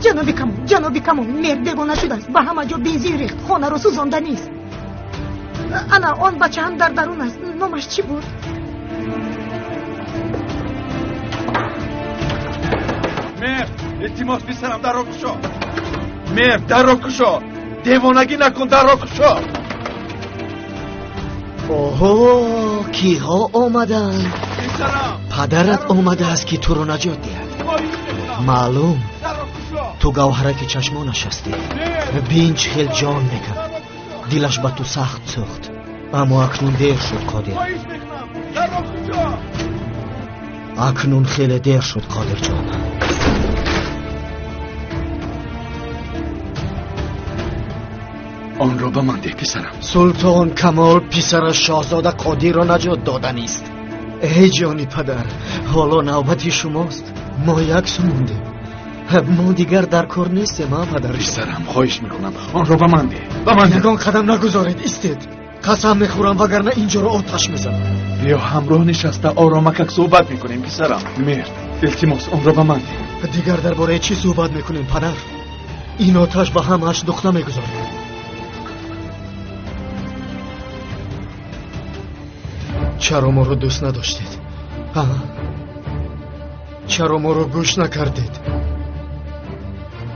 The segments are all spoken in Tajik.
Ҷаноби Камол, ҷаноби Камол, Меҳр девона шудааст. Ба ҳама ҷо бензин рехт, хонаро сӯзонда нест. Ана он бача ҳам дар дарун аст. Номаш чӣ буд? Меҳр, илтимос, писарам, дарро кушо. Меҳр, дарро кушо. Девонагӣ накун, дарро кушо. Оҳо, киҳо омаданд? Падарат омадааст, ки туро наҷот диҳад. Маълум, ту гавҳараки чашмонаш ҳастӣ. Бин, чӣ хел ҷон мекард. Дилаш ба ту сахт сӯхт. Аммо акнун дер шуд, Қодир. Акнун хеле дер шуд, Қодирҷон. Онро ба ман деҳ, писарам. Султон Камол писараш шоҳзода Қодирро наҷот доданист. Эй ҷони падар, ҳоло навбати шумост. Мо як су мондем. Мо дигар дар кор нестем, а падар? Писарам, хоҳиш мекунам, онро ба ман деҳ. Ба ман деҳ. Ягон қадам нагузоред, истед. Қасам мехӯрам, вагарна инҷоро оташ мезанам. Биё ҳамроҳ нишаста оромакак суҳбат мекунем, писарам. Меҳр, илтимос, онро ба ман деҳ. Дигар дар бораи чӣ суҳбат мекунем, падар? Ин оташ ба ҳамааш духта мегузорад. Чаро моро дӯст надоштед? Чаро моро гӯш накардед?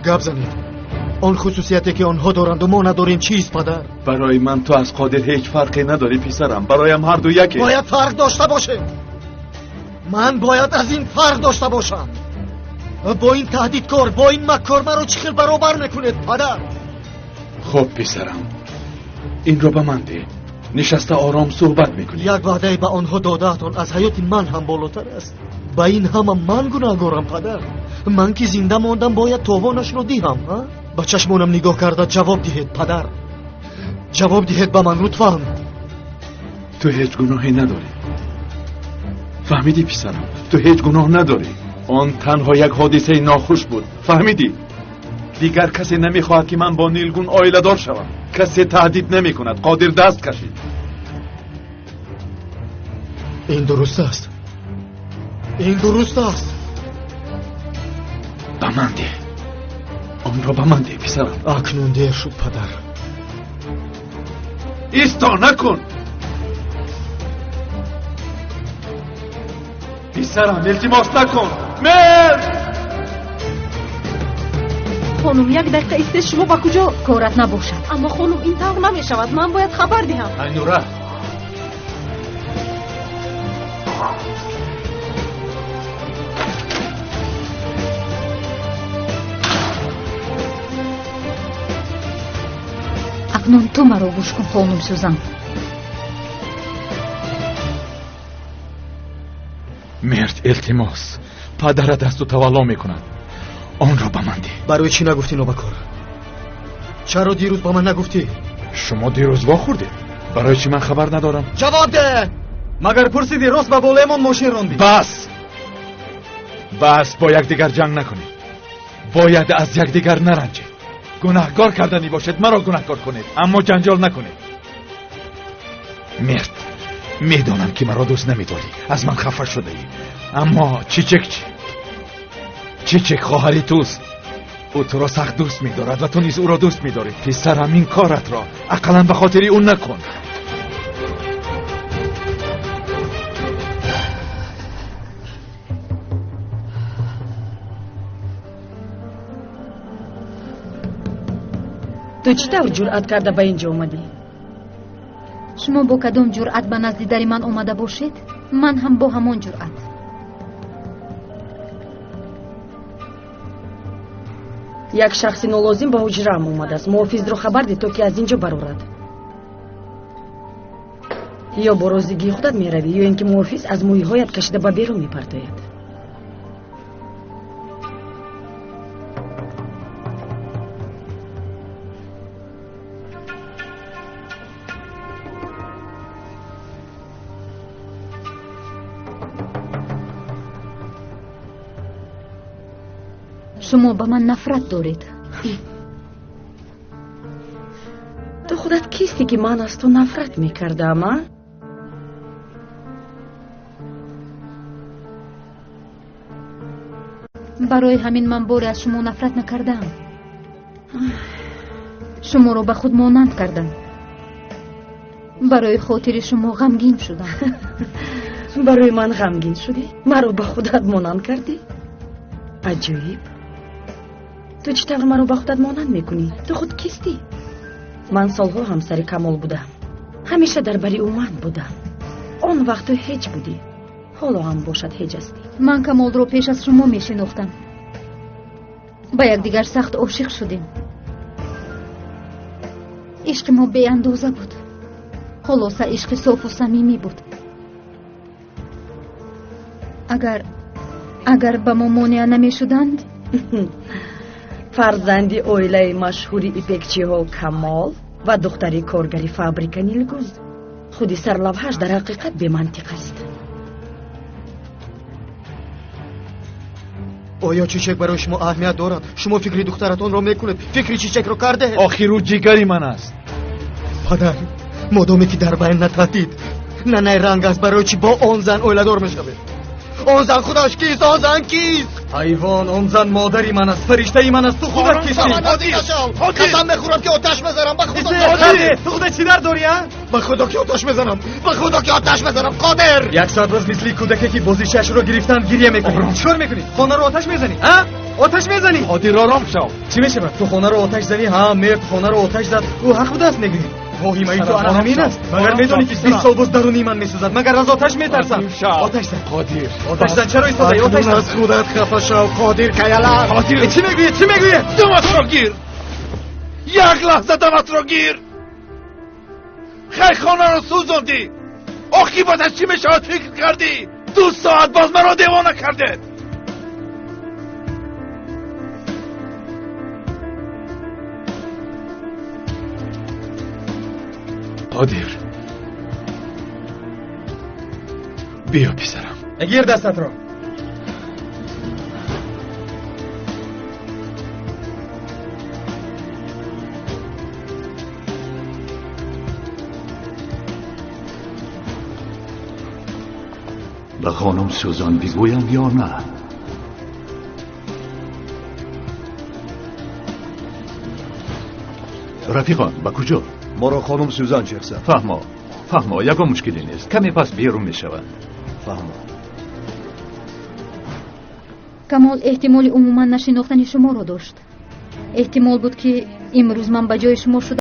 Гап занед. Он хусусияте ки онҳо доранду мо надорем чист, падар? Барои ман ту аз Қодир ҳеҷ фарқе надорӣ, писарам. Бароям ҳар ду яке. Бояд фарқ дошта бошем. Ман бояд аз ин фарқ дошта бошам. Бо ин таҳдидкор, бо ин маккор маро чӣ хел баробар мекунед, падар? Хуб, писарам, инро ба ман деҳ. Нишаста ором суҳбат мекунем. Як ваъдае ба онҳо додаатон аз ҳаёти ман ҳам болотар аст. Ба ин ҳама ман гунаҳгорам, падар. Ман ки зинда мондам, бояд товонашро диҳам. Ба чашмонам нигоҳ карда ҷавоб диҳед, падар. Ҷавоб диҳед ба ман, лутфан. Ту ҳеҷ гуноҳе надорӣ. Фаҳмидӣ, писарам? Ту ҳеҷ гуноҳ надорӣ. Он танҳо як ҳодисаи нохуш буд. Фаҳмидӣ? Дигар касе намехоҳад, ки ман бо Нилгун оиладор шавам. Касе таҳдид намекунад. Қодир даст кашид. Ин дуруст аст. Ин дуруст аст. Ба ман деҳ. Онро ба ман деҳ, писарам. Акнун дер шуд, падар. Исто накун. Писарам, илтимос накун. Меҳр! Хонум, як дақиқа истед, шумо ба куҷо? Корат набошад. Аммо хонум, ин тавр намешавад. Ман бояд хабар диҳам. Айнура! Акнун ту маро гӯш кун, хонум Сюзан. Мерд, илтимос, падарат аз ту тавалло мекунад. Онро ба ман деҳ. Барои чӣ нагуфтӣ, нобакор? Чаро дирӯз ба ман нагуфтӣ? Шумо дирӯз вохӯрдед. Барои чӣ ман хабар надорам? Ҷавоб деҳ! Магар пурсидӣ, рост ба болоямон мошин рондӣ? Бас! Бас, бо якдигар ҷанг накунед. Бояд аз якдигар наранҷед. Гунаҳкор карданӣ бошед, маро гунаҳкор кунед, аммо ҷанҷол накунед. Мерд, медонам, ки маро дӯст намедорӣ, аз ман хафа шудаӣ. Аммо Чичек чӣ? Чичек хоҳари туст. Ӯ туро сахт дӯст медорад ва ту низ ӯро дӯст медорӣ. Писарам, ин коратро ақаллан ба хотири ӯ накун. Ту чӣ тавр ҷуръат карда ба ин ҷо омадӣ? Шумо бо кадом ҷуръат ба назди дари ман омада бошед, ман ҳам бо ҳамон ҷуръат. Як шахси нолозим ба ҳуҷраам омадааст. Муҳофизро хабар деҳ, то ки аз ин ҷо барорад. Ё бо розигии худат меравӣ, ё ин ки муҳофиз аз мӯйҳоят кашида ба берун мепартояд. Шумо ба ман нафрат доред. Ту худат кистӣ, ки ман аз ту нафрат мекардам, а? Барои ҳамин ман боре аз шумо нафрат накардаам. Шуморо ба худ монанд кардам. Барои хотири шумо ғамгин шудам. Барои ман ғамгин шудӣ? Маро ба худат монанд кардӣ? Аҷоиб! Ту чӣ тавр маро ба худат монанд мекунӣ? Ту худ кистӣ? Ман солҳо ҳамсари Камол будам. Ҳамеша дар бари ӯ ман будам. Он вақт ту ҳеҷ будӣ. Ҳоло ҳам бошад ҳеҷ ҳастӣ. Ман Камолро пеш аз шумо мешинохтам. Ба якдигар сахт ошиқ шудем. Ишқи мо беандоза буд. Хулоса ишқи софу самимӣ буд. Агар ба мо монеа намешуданд, фарзанди оилаи машҳури ипекчиҳо Камол ва духтари коргари фабрика Нилгун. Худи сарлавҳаш дар ҳақиқат бемантиқ аст. Оё Чичек барои шумо аҳамият дорад? Шумо фикри духтаратонро мекунед, фикри Чичекро кардаед? Охир ӯ ҷигари ман аст. Падар, модоме ки дар байн на таҳдид, на найранг аст, барои чӣ бо он зан оиладор мешавед? Он зан худаш кист? Он зан кист? Ҳайвон, он зан модари ман аст, фариштаи ман аст. Ту худат кистӣ? Қасам мехӯрам ки оташ мезанам. Ба худо, ту худат чӣ дар дорӣ, а? Ба худо ки оташ мезанам, ба худо ки оташ мезанам. Қодир! Як соат боз мисли кӯдаке ки бозичаашро гирифтанд гиря мекунӣ. Чӣ кор мекунӣ? Хонаро оташ мезанӣ, а? Оташ мезанӣ? Қодир, ором шав. Чӣ мешавад? Ту хонаро оташ занӣ? Ҳа, мерд хонаро оташ зад. Ӯ ҳақ будааст мегӯӣ? Воҳимаи ту ана ҳамин аст. Магар медонӣ ки 20 сол боз даруни ман месӯзад? Магар аз оташ метарсам? Оташ зан. Қодир, оташ зан. Чаро истодаӣ? Оташ зан. Аз худат хафа шав, Қодир Каялар. Қодир, чӣ мегӯӣ? Чӣ мегӯӣ? Даматро гир. Як лаҳза даматро гир. Хай хонаро сӯзондӣ. Оқибаташ чӣ мешавад фикр кардӣ? 2 соат боз маро девона кардед. Қодир, биё писарам. Гир дастатро. Ба хонум Сюзан бигӯям ё на? Рафиқон, ба куҷо? Моро хонум Сюзан ҷеғ зад. Фаҳмо, фаҳмо, ягон мушкиле нест. Каме пас берун мешаванд. Фаҳмо. Камол эҳтимоли умуман нашинохтани шуморо дошт. Эҳтимол буд ки имрӯз ман ба ҷои шумо шуда